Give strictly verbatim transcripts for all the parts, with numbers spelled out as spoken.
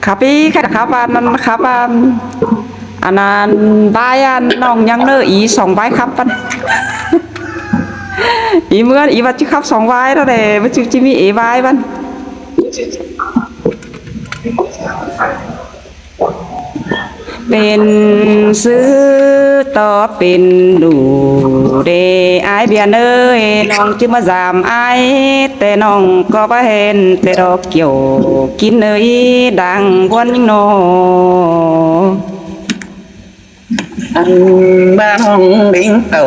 ครับอีก ครับอันนั้นครับอัน อันนั้นบายอันน้องยังเนอะ อีสองบายครับอัน อีเมือนอีว่าจะครับสองบายแล้วแหละ มันจึงจะมีเอบายมัน เป๋นซื่อต่อเป๋นดูเดออ้ายเบียนเอย น้องจึงบ่ยามอ้าย แต่น้องก็บ่เห็นแต่ดอกเกี้ยว กิ๋นเอยดังบวนยิงหนอ อันบ้านห้องลิงเต่า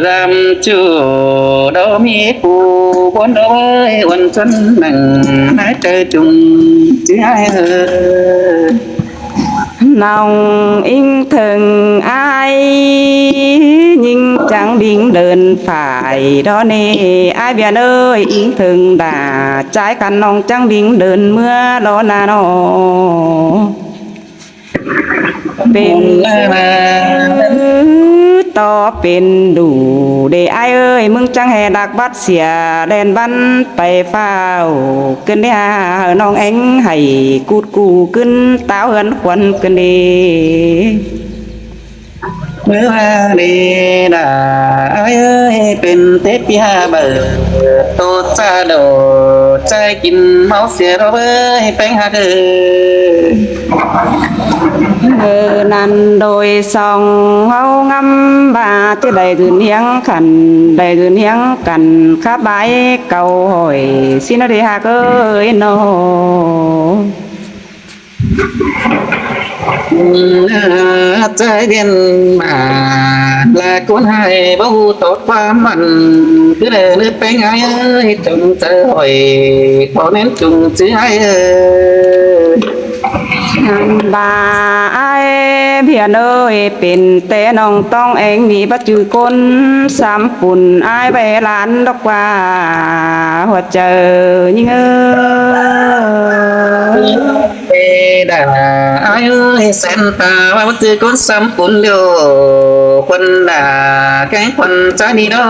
ยามจูดอมีผู้บนดอย วันจันทร์นั่งหายใจจุ่ม จื้ออ้ายเอ่ย น้องอิงเถิงอ้าย ยิงจังบิงเดินฝ่ายดอเน อ้ายเบียนเอย อิงเถิงด่า จายคันน้องจังบิงเดินเมือลอนาหนอ เป๋นซื่อต่อเป๋นดูเดออ้ายเอย มึงจังแห่ดักบัดเสีย แล่นบันไปฟ้าว กึ๊นเดหาน้องแอง ให้กูดกู้กึ๊นตาวเฮือนขวัญกึ๊นเด เมื่อวานนี้นะอ้ายเอ้ย เป๋นเตะปีห้าเบอร์ โตจ้าโดด ใจกิ๋นเมาเสียเราเอ้ย แป้งฮักเอ้ย เออ นั้นโดยสองเฮางำบา จะได้ยืนเฮียงกัน ได้ยืนเฮียงกัน ครับบายเก่าหอย สินะเดฮักเอ้ยเนาะ ใจเวียนมา ละคนให้บ่ฮู้ตกความมัน คือเดินไปไงเอ้ย จงใจหอย ขอเน้นจุงจื้อให้เอ้ย หันบ่าอ้ายเพียนเอ้ย เป๋นแต่น้องต้องแอง มีบ่จื้อคนสำปุน อ้ายไปหลานดอกว่า หัวใจยิงเอ้ย เปดาอ้ายเอ้ย แสนตาว่าบ่จื้อคนสำปุนเดียว คนด่าแกล้งคนใจดีดอ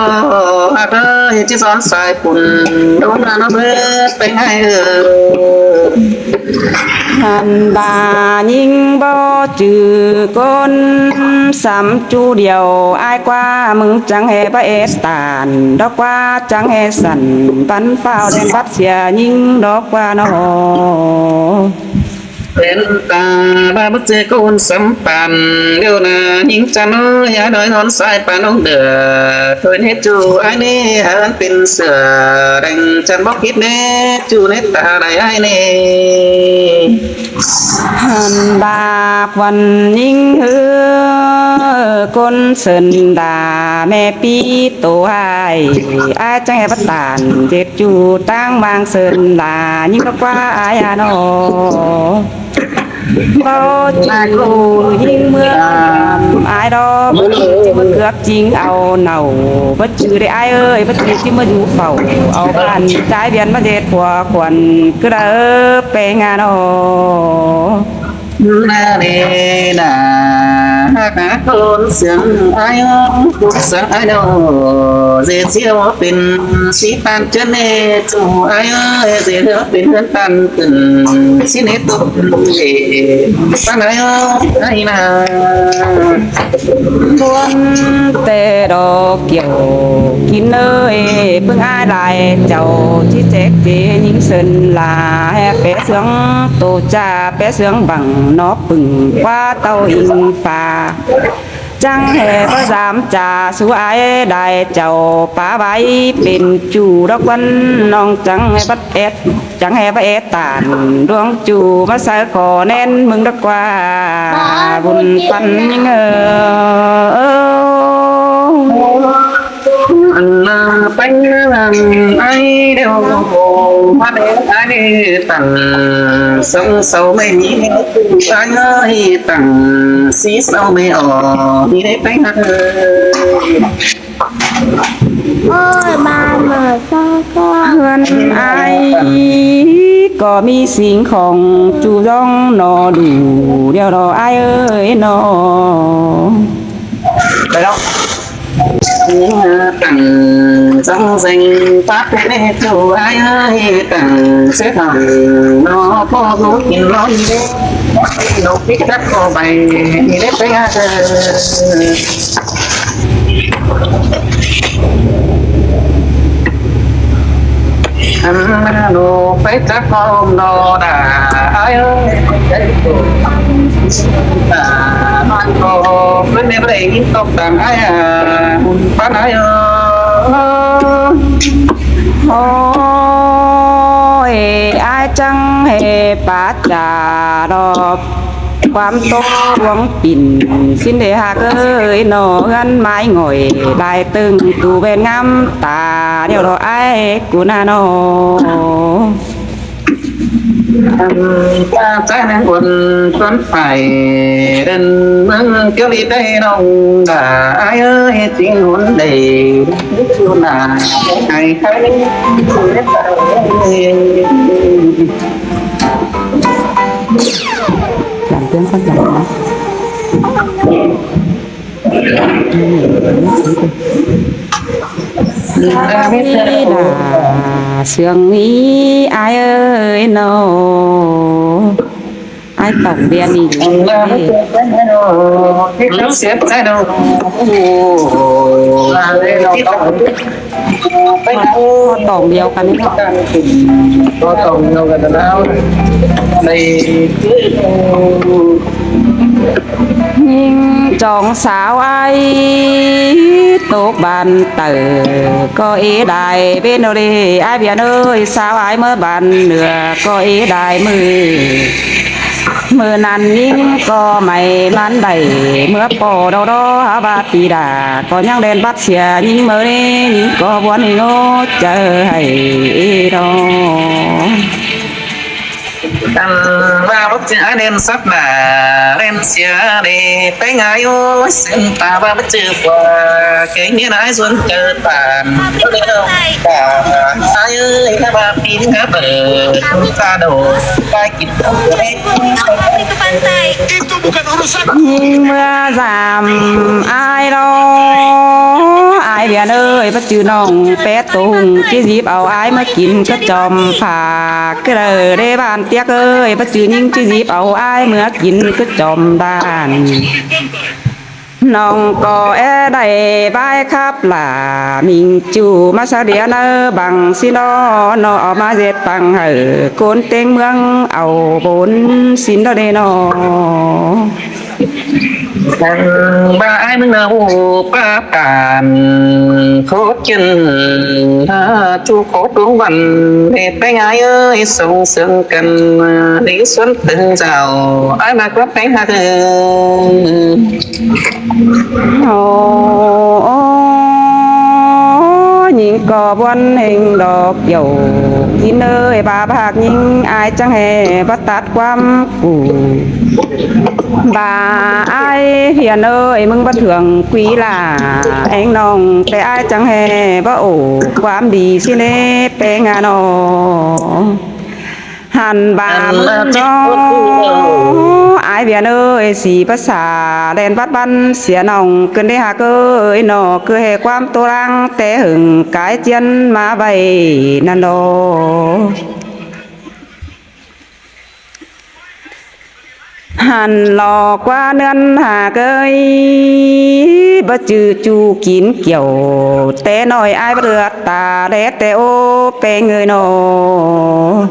กฮักเอ้ย จะสอนสายปุน โดนด่าเนาะเบิดไปไงเอ้ย หันบ่ายิงบ่จื้อคนสำจูเดียว อ้ายกว่ามึงจังแห่บ่เอดตาน ดอกว่าจังแห่สั่น ปันฟ้าวแดนบัดเสียยิงดอกว่าหนอ เห็นตาบ่าบ่เจอคนสำปัน เดี๋ยวนะยิงจันเอ้ย อย่าดอยนอนสายปานองเดือ โดยเฮ็ดจูอ้ายนี่หันเป๋นเสือ แดงจันบ่ผิดเน่ จูเน็ตตาได้อ้ายนี่ หันบากวันยิงเฮือ คนเสินด่าแม่ปี้โตอ้าย อ้ายจังแห่ประตาน เจ็ดจูตั้งบางเสินด่า ยิงก็กว่าอ้ายอะเนาะ บ่จื้อยิงเมืออ้ายดอก บ่จื้อจิมาเกือกจิงเอาเนา บ่จื้อเด้อ้ายเอ้ย บ่จื้อจิมาอยู่เฝ้า เอาบ้านจายเวียนมาเฮ็ดผัวขวัญ คือเด้อแปงอะเนาะ นาเดนา หากหาคนเสียงอ้าย คนเสียงอ้ายเนาะ เสียเสียวเป๋นสีปานเจินเน่ จูอ้ายเอ้ย เสียเสียวเป๋นเฮือนตันตึน สิเนตกเอ ปานไหนเอ้ยนา บวนแต่ดอกเกี้ยวกิ๋นเอ้ย เบิ่งอ้ายหลายเจ้า ที่แจกเจยิงเสินลา แห่แปะเสืองโตจ้า แปะเสืองบังนอกปึ่งกว่าเต้าอิงฟ้า จังแห่ประสามจ่าสู่อ้ายได้เจ้า ป๋าไว้เป๋นจูดอกวัน น้องจังแห่บัดแอด จังแห่บ่เอตาน ดวงจูมาใส่ขอแน่นมึงดอกว่า บุญปันยิงเออ อันนาไปเมืองไอ้เดียว มาเด้อไอ้ตัน สองเสาไม่มี ไอ้ตัน สีเสาไม่ออก มีได้ไปหา โอ้ย บ้านเมืองซ่องซ่อง เฮือนอ้ายก็มีสิ่งของจูย่องหนอ ดูเดียวหนออ้ายเอ้ยหนอ ไปแล้ว ตั้ง Sŏng seng pă pe ne chu ai ơi, tang se thang no po gu kin lon de. No pi kă ko bai ni le pe a. An no pe ta ko no da ai ơi. Ai ơi, ai chang he pa cha ro, kwam to wang pin sin de ha ke no gan mai ngoi lai teng tu ben ngam ta neo ro ai ku na no. An ta ta nang un tuan fai ren măng kơ li dai nong da ai ơi, ting hun dai na ai kai. Làm tiếng phát triển. Sương Mỹ ai ơi no. Ai tổng biên đi. Tổng biên cái này. Tổng biên cái này. Ning chong saw ai tôk ban tơ, ko i dai bên nô đi ai biên ơi, saw ai mơ ban nưa ko i dai mơ. Mơ nan ning ko mai man dai mơ po đô đô ha ba ti đa, ko nhang đen bắt sia ning mơ đi, ning ko buôn ning ô chơ hay i đô. Tan ba bác sĩ ai nên sắp đà nên sia đi té ngái ôi xin ta ba bác sĩ qua cái nghĩa ai xuân cơ tàn. Ai ơi ta ba pin ngã bờ ta đổ ba kịp. Ning mơ dam ai đô ai biên ơi, bác chư nong pet tông chi dịp au ai mơ kin kơ chom phak kơ đơ đê ban tiak ơi, bác chư ning chi dịp au ai mơ kin kơ chom đan. Nong ko e đai bai khăp la ming chu ma sa dia nơ bang si no no ma jet pang hơ kon teng mương au bon sin đô đê no. Ba ai mưng na u pa tan khô chân ha chu khô tuông văn. Ê peng ai ơi sông sương cần đi xuân từng giàu ai mà có peng ha. Ô, ô, ning ko buôn hêng đok yô. Kin ơi ba bak ning ai chang he ba tat kwam ku. Ba ai hiên ơi mưng ba thương quý la. Eng nong te ai chang he ba ô kwam đi si ne peng a no. Hăn ba mưng đô ai biên ơi si ba sa đen bắt băn sia nong kưn đê ha kơ ơi no kơ he kwam tô lang te hưng cái chiên ma bay năn đô. Hăn lo qua nưan ha kơ ơi ba chư chu kin kiêu te noi ai ba rượt ta đe te ô pe ngơi no.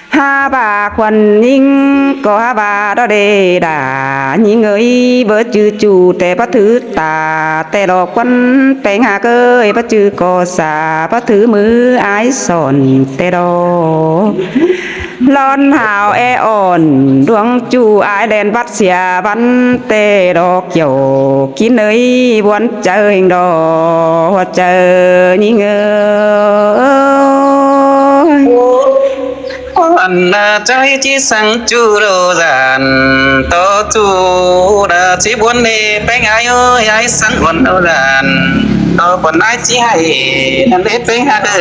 Ha ba khuan ning ko ha ba đo đê đa ning ơi bơ chư chu te bơ thứ ta te đo khuan peng ha kơi bơ chư ko sa bơ thứ mư ai son te đo. Lon hao e on đuông chu ai đen bắt sia băn te đo kiêu kin ơi buôn chơ hêng đo hua chơ ning ơi. Ăn na chai chi sang chu đô dan to chu đa chi buôn đê peng ai ơi ai sang buôn đô dan to buôn ai chi hay năn đê peng ha đơ.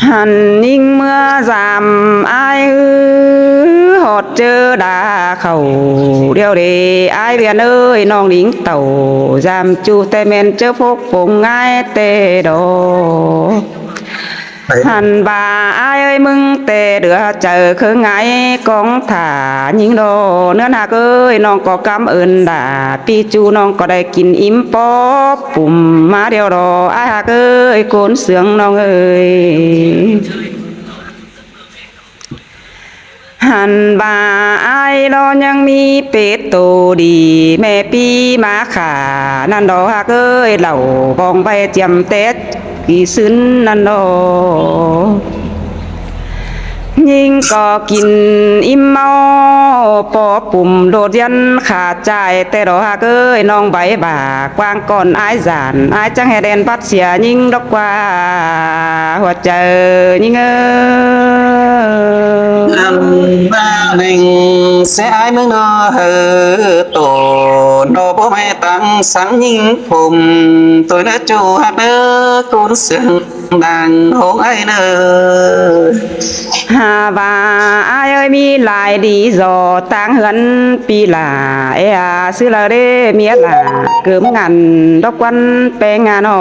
หันยิงเมื่อสามอ้ายเอ้ย หอดเจอดาเขาเดียวเด้ อ้ายเวียนเอ้ย น้องหนิงเต่า สามจูแต่แม่นเจอพกปงง่ายแต่ดอก หันบ่าอ้ายเอ้ย มึงแต่เดือเจอเคืองไงกองถ่ายิงดอ เนื้อหากเอ้ย น้องก็กำเอิญดา ปีจูน้องก็ได้กินอิ่มปอ ปุ่มมาเดียวดอ อ้ายฮักเอ้ย คนเสืองน้องเอ้ย หันบ่าอ้ายดอยังมีเป็ดโตดี แม่ปีมาขานั่นดอฮักเอ้ย เหล่าบองใบเจียมเต็ดกี่ซึนนั่นดอ ยิงก็กินอิ่มเมา ปอปุ่มโดดยันขาจ่าย แต่ดอกฮักเอ้ย น้องใบบ่ากว้างก่อนอ้ายสาน อ้ายจังแห่แดนพัดเสียยิงดอกกว่า หัวใจยิงเอ้ย อันว่าแหล่งเสียอ้ายเมืองนอเฮอโต นอบ่แม่ตังสังยิงผม ตัวเนื้อจูฮักเด้อ คุณเสียง ดังของอ้ายเนอ หาว่าอ้ายเอ้ยมีหลายดีจอ ตังเฮือนปีหล่า เออาซื่อละเด้เมียหล่า เกิมงันดอกวันแปงงานอ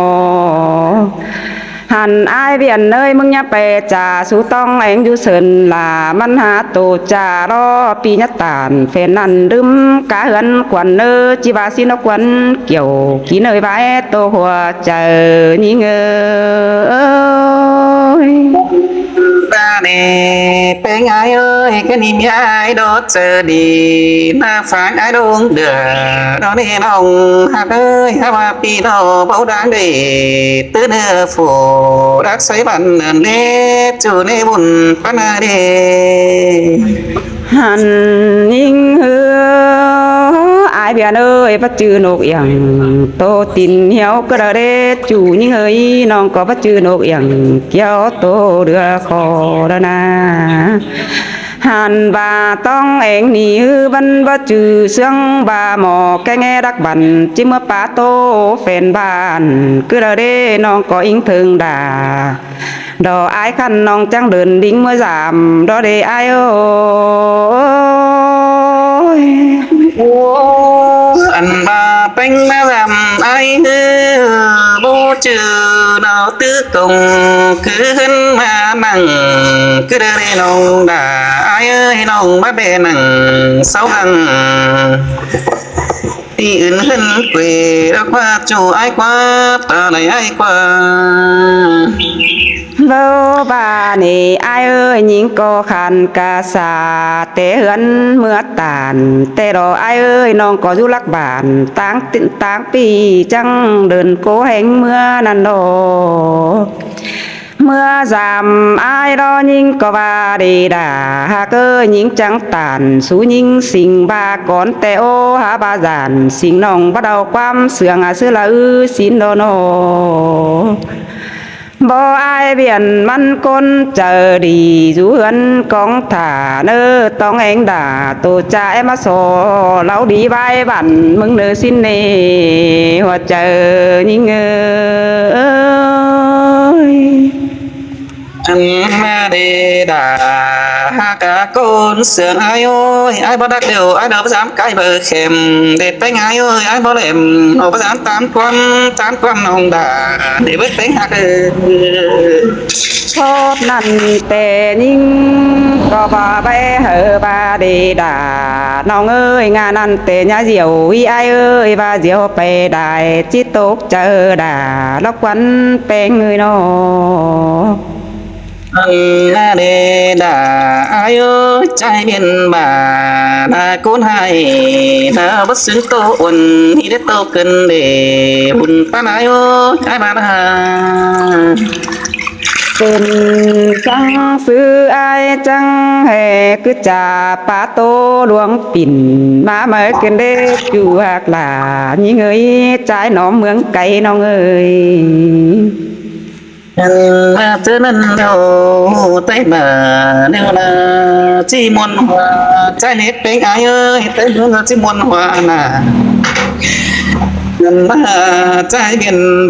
หันอ้ายเวียนเอ้ย มึงอย่าไปจ่า สูต้องแองอยู่เสินหล่า มันหาโตจ่ารอปีญะตาน แฟนนั่นดื่มกาเฮือนขวัญเอ้ย จิว่าสินกขวัญ เกี่ยวกี่เนยใบโตหัวใจยิงเอ้ย ตาเน่เปงอ้ายเอ้ย แค่นี้มีอ้ายดอกเจอดี หน้าฝากอ้ายดวงเดือด ดอกนี้น้องฮักเอ้ย หาว่าปีนอเบาดังเด้ ตื้อเนื้อฝูรักใสวันเนินเด้ จูในบุญปะนาเด้ หันยิงเฮอ อ้ายเวียนเอ้ย บ่จื้อนกเอี่ยง โตตินเหี่ยวกระเดะ จูยิงเอ้ย น้องก็บ่จื้อนกเอี่ยง เกี่ยวโตเดือคอแล้วนะ หันบ่าต้องเองนี่ บันบ่จื้อเสืองบ่าหมอ แกแงดักบัน จิเมื่อปาโตแฟนบ้าน กระเดะ น้องก็อิงเทิงด่า ดออ้ายคันน้องจังเดินดิ่งเมื่อสาม ดอเดอ้ายเอ้ย โอ้ อันบ่าเป๋งมาลำอ้ายเอ้ย บ่จื้อดอกตึกตรง คือขึ้นมานั่ง คือเดินน้องด่าอ้ายเอ้ย น้องมาแบนั่งเศร้าหัง ตี้อื่นเฮิ่นเกวดอกว่าจูอ้ายกว่า ตาไหลอ้ายกว่า เว้าบ่านี่อ้ายเอ้ย ยิงก็ขันกาสา แต่เฮือนเมือตาน แต่ดออ้ายเอ้ย น้องก็อยู่หลักบ้าน ตางตางปีจังเดินโกแหงเมือนั่นดอ เมื่อสามอ้ายดอยิงก็ว่าดีด่า หากเอ้ยยิงจังตาน สูยิงสิงบาก่อนแต่โอ หาบาจาน สิงน้องบ่เดาความเสื่อง อาซื่อละอื้อสินดอนอ บ่อ้ายเวียนมันคนใจดี อยู่เฮือนกองถ่าเนอ ต้องแองด่า โตจ่าแอมาสอ เฮาดีไว้บัน มึงเนอสินเน หัวใจยิงเอ้ย อันมาเดดา หากะคนเสื่องอ้ายโอ้ย อ้ายบ่ดักเดียว อ้ายเดียวประสามไกลเบอร์เข็ม เด็ดไปง่ายโอ้ย อ้ายบ่เล่ม โอ้ประสามตามความ ตามความน้องดา เด็ดเบิดไปหักเอ้ย โทษนั่นแต่ยิง ก็บ่ไปเหอะบ่าเดดา น้องเอ้ย งานนั่นแต่ยาเดียว อีอ้ายเอ้ย บ่าเดียวไปได้ จิตตกใจดา ละควันแปงเอ้ยนอ อันนาเดดา อายุใจเมียนบา นากุนไฮ นาบ่ซึ่งโตอ่อน นี่ได้โตเกินเด บุญปานอายุ อ้ายมานา เป๋นจังซื่ออ้ายจังแห่ คือจ่าปาโตหลวงปิ่น มาเมื่อเกินเด จูหักหลา ยิงเอ้ย จ่ายหนอมเมืองไกลน้องเอ้ย เออ เจอนั่นเนาะ ไต้หน้าแนวหน้า จิมวนหัว ใจเน็ตเป๋งอ้ายเอ้ย ไต้หน้าจิมวนหัวหน้า နၢ်မႃးၸၢႆးပဵၼ်ဘႃႇ လႃႈၵူၼ်းႁၢႆႉ ႁဝ်းပေႃးၼဵတ်းသင် ၸီႉမႃးသိၼ်ႇၼေႃႈ ၵျေႃႇၵိင်းဢိူဝ်ႈ တူင်ႇပွင်ႁွႆးပိူၼ်ႈၼႆဢိူဝ်ႈ။ ၸီႉဝႃႈ ၽူႈၸၢႆးပႅင်း ပႃးႁူႉၶႃႈၽိုဝ်ႈ ႁဵၼ်းတေႃႇၶၢပ်ႈယိင်း တေႃႇယိင်းသိင်ႇလႃႇ ယွႆႈလဵဝ်လႄႈ ၸၢင်ႈပႃးတၢၼ်ႇ တူဝ်ပဝ်ႇသိူင်ႇဢွၼ်ႇပၢၼ်ၵေႃႈ ဢၢႆႈၵူႈၼႃႈၼေႃႈ။ ယိင်းႁဵၼ်းဢၢႆႈ ယိင်းႁဵၼ်းဢၢႆႈ ၸၢင်ႈၶပ်ႉပႆ ယိင်းၸၢင်ႈမိူဝ်းသၢပ်ႇၼမ်ႉ လွမ်လဵၼ်ႈ ပီႈဢိူၺ်း ငၢမ်ႇဝႃႈ ၸိူဝ်းပႆႇပွင်ၵျေႃႇ မီးၸူးၵိၼ်ယူႇမိူင်းၵႆ တေႃႈၼႃႈ ႁဝ်းပႃးပႆတၢမ်ႇပႆ တေႃႇၸဵၼ်ႁဵၼ်းပေႃႈ မိူဝ်ႈၼၼ်ႉ ယိင်းၽေႃႇႁဵၼ်းဢၢႆႈလေႃး ၸူႉယိင်းဢိူၺ်း ၵိူဝ်ႁႄယိင်းပႆႁႆႈၵဵပ်းလႆႈ တေႃႇငိုၼ်းပၢၵ်ႇမႃးထူင်လဵဝ်လႄႈ ဢၢႆႈၸၢၼ်ဢိူၺ်း မိူင်းၼႃႈၼေႃႈ။ ႁၼ်ဝႃႈယိင်းၽေႃႇႁဵၼ်းဢၢႆႈယူႇႁိူၼ်းလေႃး ၵိူဝ်ႁႄယိင်းပႆၼႃႈလႆႈ ၵဵပ်းလႆႈငိုၼ်း ပုင်မႃးသႂ်ႇၵႂၢင်ႈသွင်ႇ ငၢမ်ႇဝႃႈ ၸိူဝ်းလႆႈပႃးတၢၼ်ႇ တူဝ်ၸူႉတူဝ်မွၼ်းလၢႆ ဝၢႆးသီႇလေႃး ၸူႉယိင်းဢိူၺ်း တႃႇလႆႈၼွင်ႉဢိူၺ်း။ ႁႃး ပႃးဢၼ်ၼႆႉလေႃး ၵႂႃႇဢၢႆႈပဵၼ်ဢိူၺ်း ပႃးလၢင်းဢွႃႇ တဵင်ၼၢင်းပႃးသူမ်ႈတႄႉဢေႃႈ ယိင်းၵေႃႈၶၢၼ်ပဵၼ်မႃးၶိူဝ်းၶူမ် ပႃးသူမ်ႈၼမ်ႉၽၵ်းၵၼ်လႄႈ ၵျေႃႇၵိၼ်ဢိူၺ်း လၢင်းပူၼ်ႉယိင်းဢိူၺ်း။ ဢၼ်ဝႃႈၼွင်ႉပႃးတၢၼ်ႇ ၶေႃႈၼၼ်ႉပဵၼ်ၸဵပ်းၵႆႇ သူၼ်ႁဝ်းၼႆႉ ၸူႉၼႆႉတႃႇလႆႈဢၢႆႈလႄႈ။ ဢႃႈ ဢူၺ်း ဢူၺ်း ၼွင်ႉၵေႃႈၽူႈတူဝ်ၸႃႉ ပႃးလၢင်းၸၢႆးၵႂၢၼ်ႇ တႄႉတေႃႈၼိူဝ်ႁၢၵ်ႈဢိူၺ်း ပဵင်းဢႃႈၼေႃႈ။ လွၼ်ႉႁဝ်းမိူဝ်းၵဝ်ႇၸႃႉ သိုဝ်ႉတူဝ်ပဵၼ်ပၢၼ်တေႃႇ သေႃးတေႃးတႃႇ ၸၢႆးၵၼ် လွၼ်ႉယႃႉလၢၵ်ႈႁူဝ်ၶွၼ်ႇ ယိင်းဢၢႆႈၼိူဝ် ဢၢႆႈဢိူၺ်း။ ဢူၺ်း ၵႃႈၼႆႉၼႆႉ တူဝ်ၸူႉၼေႃႈပီႈၼႃႈ မိူင်းၼွင်ႉၸိၵ်းၵူပ်ႉသွင်ႇ ႁႅင်းၼေႃႈ ပဵင်းဢၢႆႈဢူၺ်း ယၢႆးမိူင်းၼႆႉ တူဝ်ပဵင်းၼႃႈၸိၵ်းၵူပ်ႉသွင်ႇႁဝ်း ၼေႃႈ ၵႂႃႇပဵင်းႁၢၵ်ႈၵႂႃႇ ပီႈမိူင်းၼႆႉ တူဝ်တႂ်ႈသိူဝ်ႈတႃႇ ဢဵင်ႇၼွင်ႉၼေႃႈပီႈၼႃႈ ၼေႃႈ ၸိၼ်းၼေႃႈ သွင်ႇယၢမ်းၼေႃႈ ၵႂႃႇၸူးၵႂႃႇဢုၼ်ႇပၼ်ၼႆၵႂႃႇ။ ပႃးပႃးၵႂႃႇ ဢၢႆႈဢိူၺ်း ယိင်းၶႄႈလေႃးထၢမ် ဢၢႆႈလေႃး ပီႈႁၵ်ႉဢိူၺ်း မႂ်းၺႃးပဵၼ်ၸဵပ်းသိူင်ႇ ၸဵပ်းႁူဝ်သိူင်ႇမဝ်းလဝ်ႈ တွၼ်ႈလႄႈၼေႃႈ ဢၢႆႈပဵၼ်ဢိူၺ်း လႄႈပႃးဢူႈသူၼွင်ႉတႄႉပီႈလႃႈ ၺႃးပဵၼ်ၸဵပ်းၵဝ်ႇ သိူင်ႇမဝ်းၼွၼ်းၼႆၼေႃႈ ပဵင်းဢႃႈၼေႃႈ။ ဝူၼ်ႉၸႂ်လၢႆ ၼွင်ႉၵေႃႈငၢမ်ႇဝူၼ်ႉပေႃးႁႆႈ ပီႈဢိူၺ်း ငၢမ်ႇဝႃႈလႆႈ ပွင်ႇၸူးၸိတ်းတိုမ်ႇသွင်ႇ ႁႅင်းသိၼ်ႇတေႃႇယိင်းၼႃႇၼေႃႈ။ ႁႃးပၢႆႁႃႈၼႃႈ ဢၢႆႈဢိူၺ်း ၽူႈၸၢႆးပဵင်း ပိတ်းပၢႆးသျႃး လႅၼ်ႈပၼ်သျႃးၼွင်ႉ ယိင်းၸၢင်ႈပွၼ်ႈၼႆႉ ၵျေႃႇၵိၼ်ဢိူၺ်း ပလၢင်ႉသူမ်ႈဢၢႆႈတႄႉတေႃႈ ႁူဝ်ၸႂ်ယိင်းဢိူၺ်း။ ဢၼ်ဝႃႈသေႃးၽႄႈပဵင်း ဢိူဝ်ႈ ၸႂ်သေလွင်ႈၶူင်ၵႂၢင်ႈ ဢိူဝ်ႈ ၸႂ်ၼႃႈၸူႉ ဢၢႆႈဢိူၺ်း ၼွင်ႉၼၢင်း ဢၼ်ဝႃႈၼွင်ႉၼၢင်း ၼႃႈၸူမ်းပွင်ႇ ၼႃႈသုတ်းၸွပ်ႈပၢင်ႇ လူၺ်ႈသင်ၼေႃႈ ပဵင်းဢၢႆႈၼေႃႈ။ လႆႈငိၼ်းဝူၼ်ႉၸႂ် ၼိုင်ႈၵေႃႈ ၸီႉမီးလၢင်းၶူမ် သုတ်းလူၺ်ႈႁၼ်ထဝ်ႈ ထူၺ်ႈတေႃႇ ဢၢႆႈဢိူၺ်း ဝႃႈဢၢႆႈသိူင်ၵုၺ်လႃႇ ဢဵင်ၼွင်ႉတႄႉ လိင်းမႃးသၢမ် ယိင်းဢႄႇလူး ပဵင်းဢႃႈၼေႃႈ။ ဝႃႈဢၢႆႈမႃးသၢမ်ယိင်း တႄႇႁိုဝ်ယိင်းၵေႃႈ ၸီႉထႃႈႁႂ်ႈ ပီႈပဵင်းထိူင်းၵုၺ်းၼႆႉ ဢၢႆႈဢိူၺ်းၼေႃႈ။ ဢၼ်ဝႃႈၼႆႉ ပဵင်းဢၢႆႈဢိူၺ်း ႁွတ်ႈမိုဝ်း ၸိူၼ်းၼေႃႈ ၸၢႆးၼေႃႈ ၸိတ်းၸိူၼ်း ၸိတ်းၸိူၼ်းတႄႉၼေႃႈ ပဵင်းႁၵ်ႉဢိူၺ်း ႁွတ်ႈမိုၼ်ႇတဝ်ႈ ၸၢႆးၼေႃႈ ၸိတ်း ဢေႃႈ ႁႄႉ ဢေႃႈ ဝႃႈၸိူင်ႉၼၼ်လႄႈ ၶႂၢၵ်ႈၶဝ်ႈ ပီႈၾႃႉပီႈၼႃႈ ၼင်ႇၸိူင်ႉၼႆ မိူဝ်ႈၸီႉ ဢေႃႈ လႆႈယၢမ်ႈ ၸိူင်ႉၼၼ် ၸိူင်ႉၼၼ်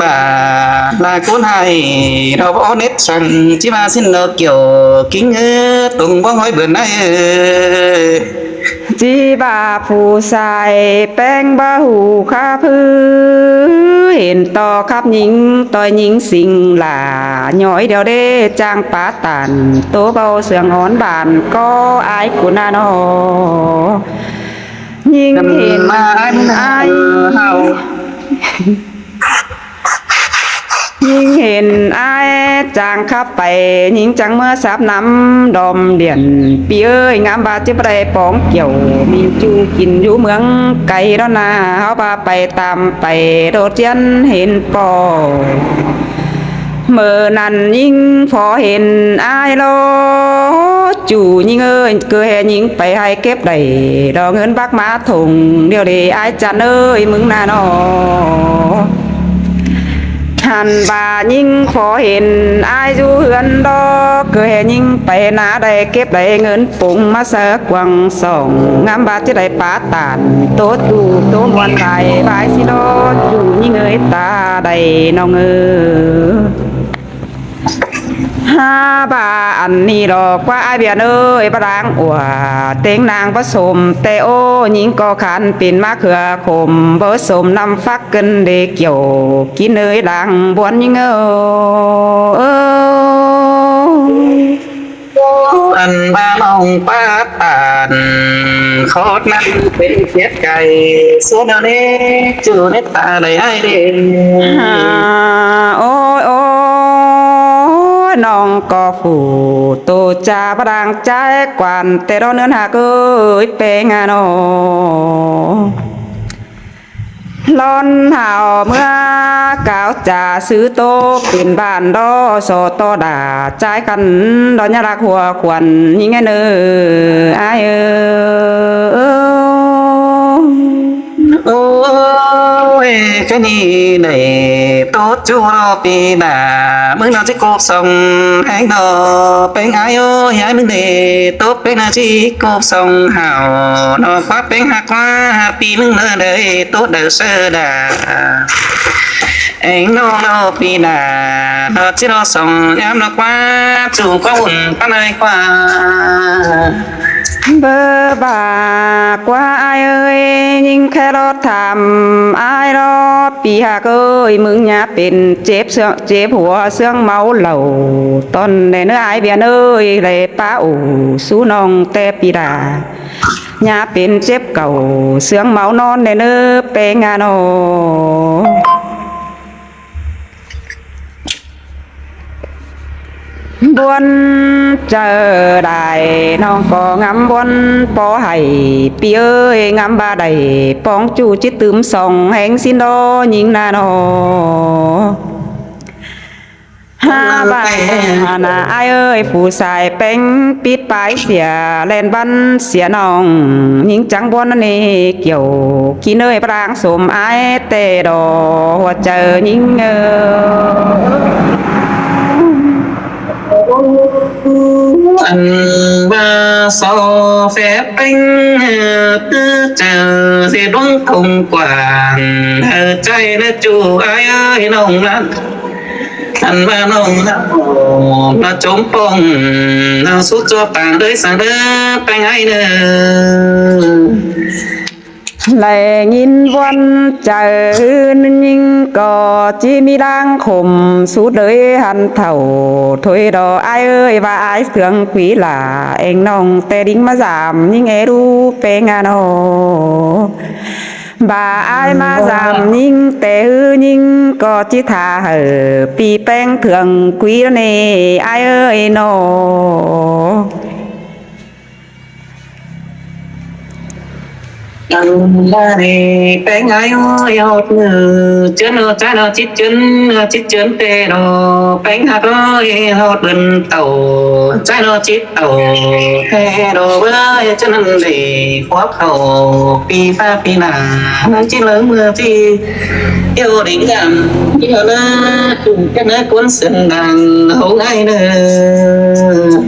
ၵူၼ်းသဵင်ၼင်ႇ ႁဝ်းငၢႆးၼေႃႈ။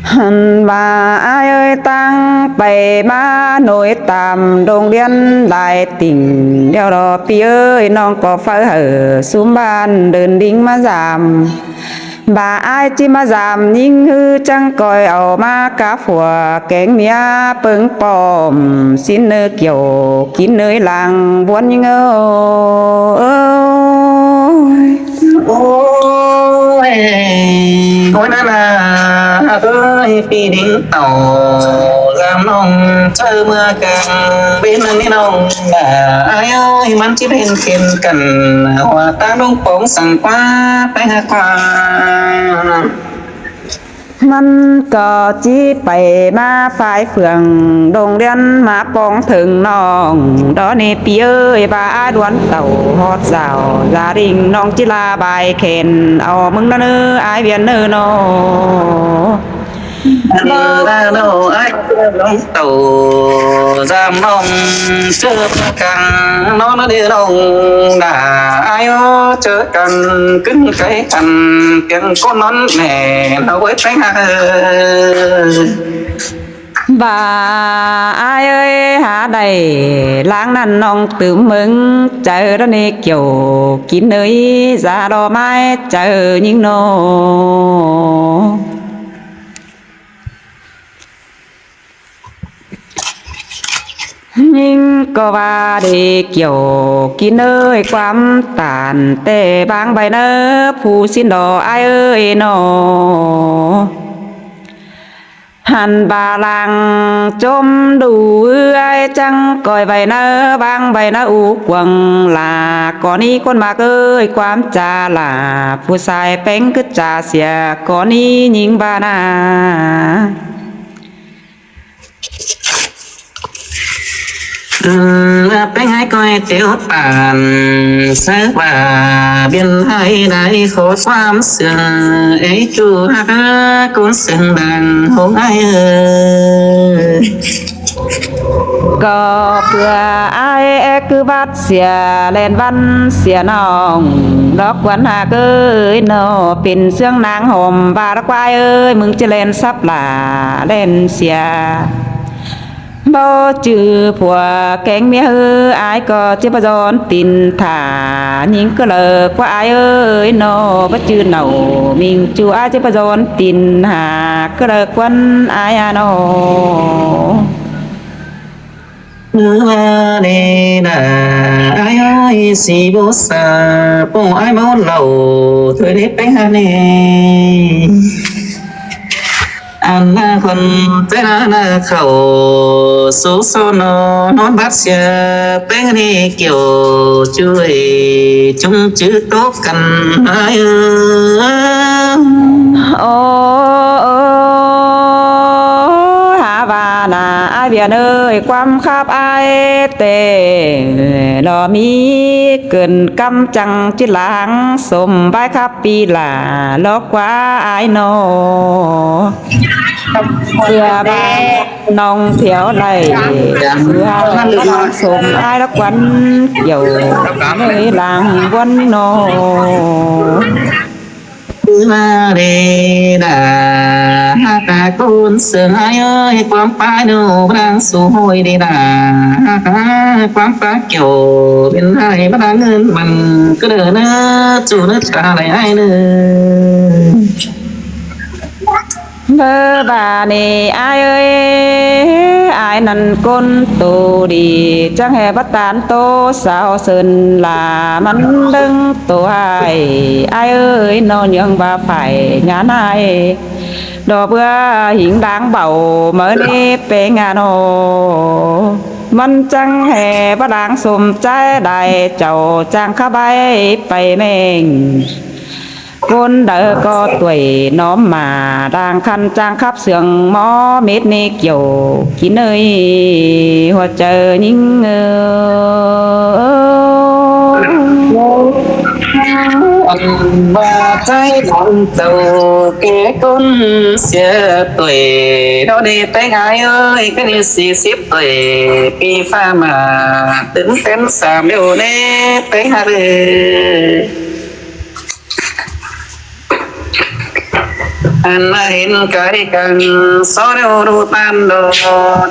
ႁၼ်ဝႃႈ ဢၢႆႈဢိူၺ်း ตั้งไปมาหน่วยตามโรงเรียนหลายติ่ง เดี๋ยวรอปี้เอ้ย น้องก็เฝ้าหื้อสุมบ้านเดินดิ่งมาสาม บ่าอ้ายจิมาสาม ยิงหื้อจังก้อยเอามากับหัวแกงเมียเปิงปอม สิ้นเนยเกี่ยวกินเนยหลังบวนยิงเอ้ย โอ้ย โอ้ยนานาเอ้ย ปี้ดิ้งเต่า สามน้องเจอเมื่อกลางเว็นนี้น้องบ่าอ้ายเอ้ย มันจิเห็นเข็นกัน ว่าตางดงป๋องสังกว่าไปหาความ มันก็จิไปมาฝ่ายเฟื่อง โรงเรียนมาป๋องเถิงน้อง ดอนี้ปี้เอ้ย บ่าอ้ายดวนเต่าฮอดสาว สาริ่งน้องจิลาบายแขน เอามึงนะเนออ้ายเวียนเนอน้อ เนอน้ออ้ายดวนเต่า สามน้องเจอกัง น้องนะเนอน้องบ่าอ้ายเอ้ย เจอกังกึ้นไกลกัน เปียงก้นนอนแหน่ เอาไว้ไปหา บ่าอ้ายเอ้ย หาได้หลังนั้นน้องตื่มเมิง เจอดอนี้เกี่ยวกินเนย สาดอกไม้เจอยิงน้อ ยิงก็ว่าได้เกี่ยวกินเนยความตาน แต่บางใบเนอผู้สิ้นดอกอ้ายเอ้ยน้อ หันบ่าหลังจมดูเอื้อยจังก้อยใบเนอ บางใบเนออูกวางหลา ก่อนนี้คนมากเอ้ยความจาหลา ผู้ชายแป้งกึดจาเสีย ก่อนนี้ยิงบ่านา อืม แป้งอ้ายก้อยเตียวปาน สักว่าเบียนให้ได้ขอความเสื่อ ไอ้จูฮักคนเสื่องดังของอ้ายเอ้ย ก็เพื่ออ้ายแอคือบัดเสียแลนวันเสียน้อง ดอกควันหากเอ้ยน้อ เป็นเสื่องนางหอมบาดควายเอ้ย มึงจะแลนสับหล่าแลนเสีย บ่จื้อผัวแกงเมียเอ้ย อ้ายก็จะบ่ย้อนตินถ่า ยิงก็เลิกว่าอ้ายเอ้ยน้อ บ่จื้อเนามิงจูอ้ายจะบ่ย้อนตินหา ก็เลิกวันอ้ายอะน้อ เออว่าเดน่า อ้ายเอ้ย สิบ่สา ป้องอ้ายเมาเหล้า ถ้วยเล็กไปหาแน่ อันนาคนเจ้านาเขา สุสนอนอนบัดเสีย แป้งนี่เกี่ยวจุ้ย จุ้งจื้อตกกันอ้ายเอ้ย โอ้ โอ้ หาว่านาอ้ายเวียนเอ้ย ความคับอ้ายแต่ลอมีเกินกำจังจิหลัง สมบายคับปีหล่า ลอกกว่าอ้ายน้อ เพื่อบ้านน้องเที่ยวไล่ เพื่อบ้านสมอ้ายละควันเกี่ยว ในหลังวันน้อ คือว่าเดดา หากตาคนเสื่องอ้ายเอ้ย ความปายโนบรังสู่ห้อยเดดา หากความปายเกี่ยว เป็นไห้บรังเงินมัน ก็เดินเนอ จูเนอ ตาไหลอ้ายเนอ เบอร์บานี่อ้ายเอ้ย อ้ายนั้นคนโตดี จังแห่บ่ตานโตสาวเสินหล่า มันเดิงโตอ้าย อ้ายเอ้ย น้องยังบ่าฝ่ายงานอ้าย ดอกเบื่อหิงดางเบา เมื่อนี้เป็นงานโอ มันจังแห่บ่ดางสมใจได้ เจ้าจังขะใบไปแม่ง คนเดอก็ตวยน้อมมา ดางคันจางคับเสื่องหมอมิดนี่เกี่ยวกินเอ้ย หัวใจยิ่งเออ อันว่าใจของเจ้าแก่คนเสียตวย เท่านี้แต่งหายเอ้ย ก็นี่สี่สิบตวย ปีฟ้ามาตื่นเต้นสามเดียวนี้แต่งหายเลย An na hin kai kang so reo ru tan do,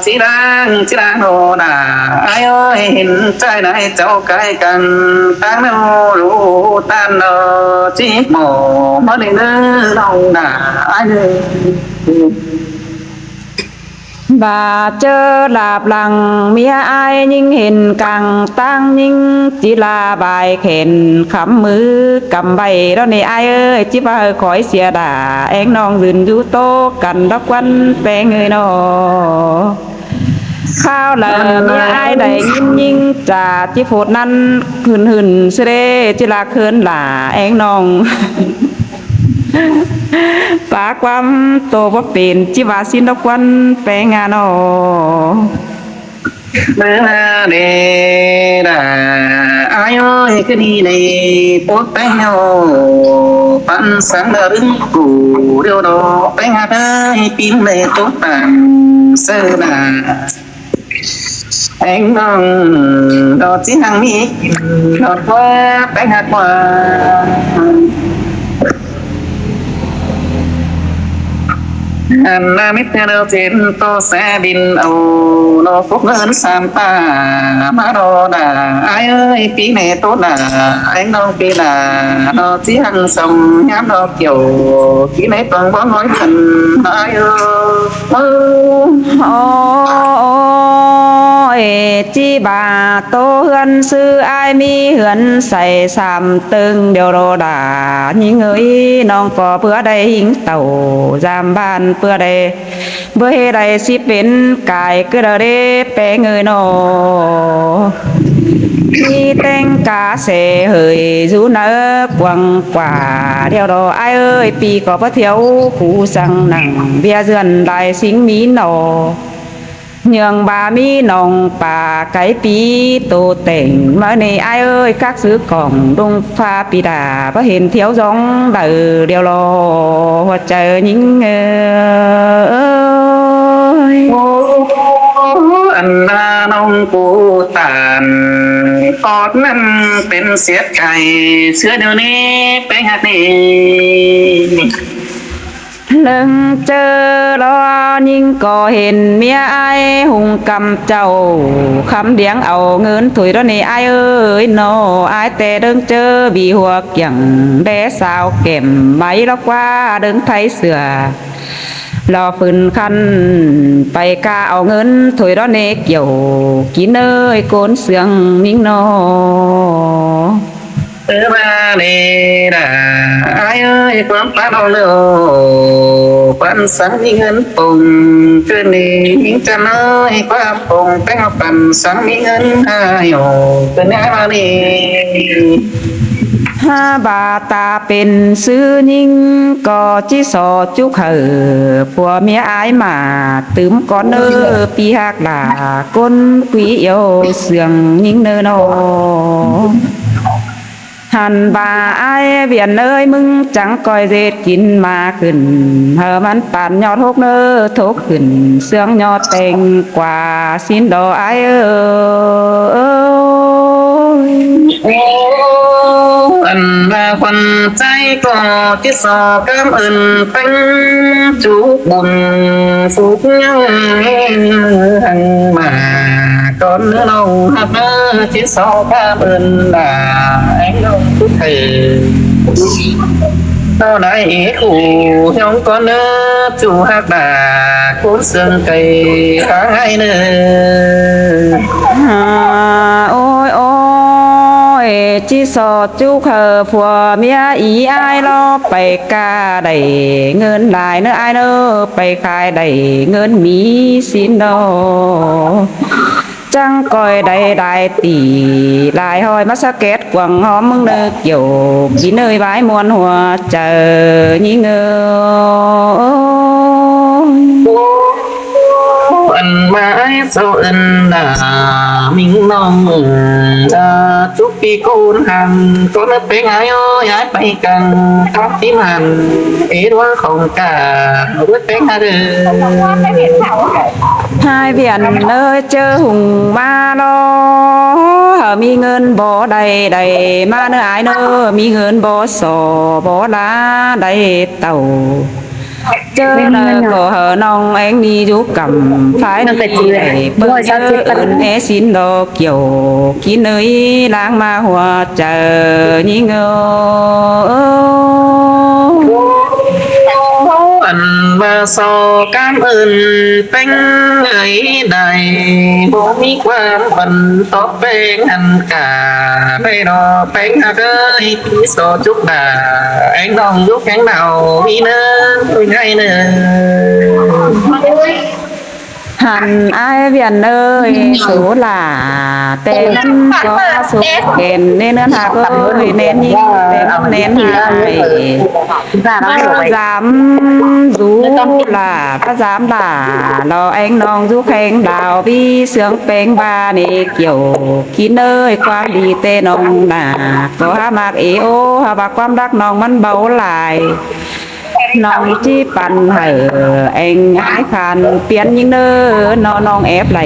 chi rang chi rang do na. Ai ơi, hin chai nai chau kai kang tang reo ru tan do, chi mo mo ni nơ nong na. Ai ơi. Ba chơ lap lăng mia ai nhing hin kang tang nhing chi la bai khen khăm mư khăm bai đó nê ai ơi, chi ba khói sia đà eng nong dưng du tô căn đốc quan peng ơi no. Khao lơ mia ai đài nhing nhing cha chi phôt năn hưn hưn sê rê chi la khưn la eng nong. Ba kwam tô bóp pên chi ba sin đốc quan peng a no. Nơ na nê na, ai ơi, kơ ni nê, pôt peng hô, păn sang đa rưng ku, rêu đô, peng hô, ơi, pin nê, pôt păn, sơ na. Eng nong, đô, chi hăng mi, đô, pua, peng hô, pua. An na mít na đô, chên tô xe bin âu, đô, phúc ngơn sam ta, ma đô đà, ai ơi, pí nê tô đà, eng nong pí đà, đô, chi hăng sông, nhám đô, kiều, kí nê tuang bó ngói thần, ai ơi. Ơ, ơ, ơ, ê, chi ba tô hưn sư ai mi hưn say sam tưng điều đô đà, nhing ơi, nong có bữa đây hing tàu, giam ban bữa đây, bữa hê đây si pên cài cứ đơ đê peng ơi no. Mi teng ka se hơi, du nơ quăng quà, điều đô ai ơi, pi có bớt thiếu, khu sang nặng, bia dươn lai sing mi no. Nhường ba mi nòng pa cái pi tô têng, mơ nê ai ơi, các sứ còng đung pha pi đà, bớt hên thiếu giống đờ điều lo, hoa trời nhing ơi. Ô, an na nòng cô tàn, ọt năn pên siết cài, sứa điều nê, pên hạt nê. Lưng chơ lo nhing có hên mía ai hùng căm châu, khăm điếng âu ngơn thổi đó nê ai ơi, nô ai tê đưng chơ bị hùa kiăng, đe sao kèm máy lo qua đưng thái sửa. Lo phưn khăn, pay ka âu ngơn thổi đó nê kiểu, kín ơi cốn sương minh nô. Ơ ba nê đà, ai ơi, quang pá đo lêu, păn sáng mi ngân pùng, cơn nê, những chân ơi, quang pùng, pén ngọc păn sáng mi ngân, ai ơi, cơn nê ba nê. Ha ba ta pên sư nhing, có chi so chúc hở, phua mía ai mà, tứm con ơ, pi hạc là, con quý yêu sương nhing nơ nô. Hăn ba ai Viễn ơi, mưng chăng coi dệt kín ma khửn, hơ măn pàn nhọt hốc nơ thốc khửn, sương nhọt têng qua xin đô ai ơi. Ô, ăn ba khuăn cháy có chứ so cảm ơn panh chú bùn phúc nhớ hằng mà. Con nông hạt mơ, chiến so ba bơn là anh nông thúc thầy. Tao nãy ý khủ hiong con nơ, chủ hạt bà, cuốn xương cây tháng ngày nơ. Ha, ôi, ôi, chi so chuk hơ phua mía í ai lo, pay ka đảy ngơn lai nơ ai nơ, pay khai đảy ngơn mí xin đô. Chăng coi đảy đảy tỉ lai hoi mă sa két quăng hóm mưng nơ kiểu, bí nơi bái muôn hùa chơ nhí ngơ. Ăn mãi sao ăn đã mình nông, à, chúc pi côn hằng, con nơ peng ai ơi, ai pay căng, con tim hằng, ế đua không cả, ướt peng hằng. Hai Viễn ơi, chớ hùng ma lo, hơ mi ngơn bó đảy đảy, ma nơ ai nơ, mi ngơn bó sò, bó lá đảy tàu. เจอแล้วก็เฮานองเองนี่อยู่กำ ภายในไอ้เปิ้นเจออื่นเอสินดอกเกี่ยว กินเอ้ยล้างมาหัวใจยิ่งเอ้ย อันว่าซอกามอื่นเป้งเอ้ยได้ บ่มีความบันตอบเป้งอันกา ให้รอเป้งหักเอ้ย โซจุกดา เองน้องอยู่แข้งเดา มีเนินให้เนิน หันอ้ายเวียนเอ้ย โสหล่า แต่นั้นก็สุขเก่นในเนินหักเอ้ย แน่นยิ่งแต่นั้นแน่นหาย พระสามสูหล่า พระสามหล่า รอเองน้องอยู่แข้งดาว พี่เสืองเป้งบาเนเกี่ยว กินเอ้ย ความดีแต่น้องหนา ก็หามักเอโอ หาว่าความรักน้องมันเบาหลาย น้องจิปันให้เองอ้ายคันเปลี่ยนยิ่งเน้อ น้องน้องแอบไหล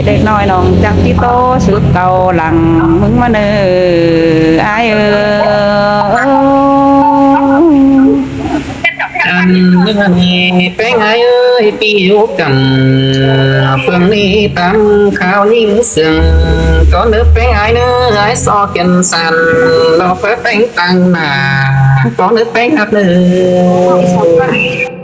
เด็กน้อยน้องจักจิโตสุดเก่าหลังมึงมาเน้อ อ้ายเอ้ย อันนี้เป้งอ้ายเอ้ย ปีอยู่กำ เฟืองนี้ตามข่าวยิ่งเสื่อง ก็นึกเป้งอ้ายเน้อ อ้ายซอเขียนสัน รอเฟ้อเป้งตังหน้า ก็นึกเป้งหักเน้อ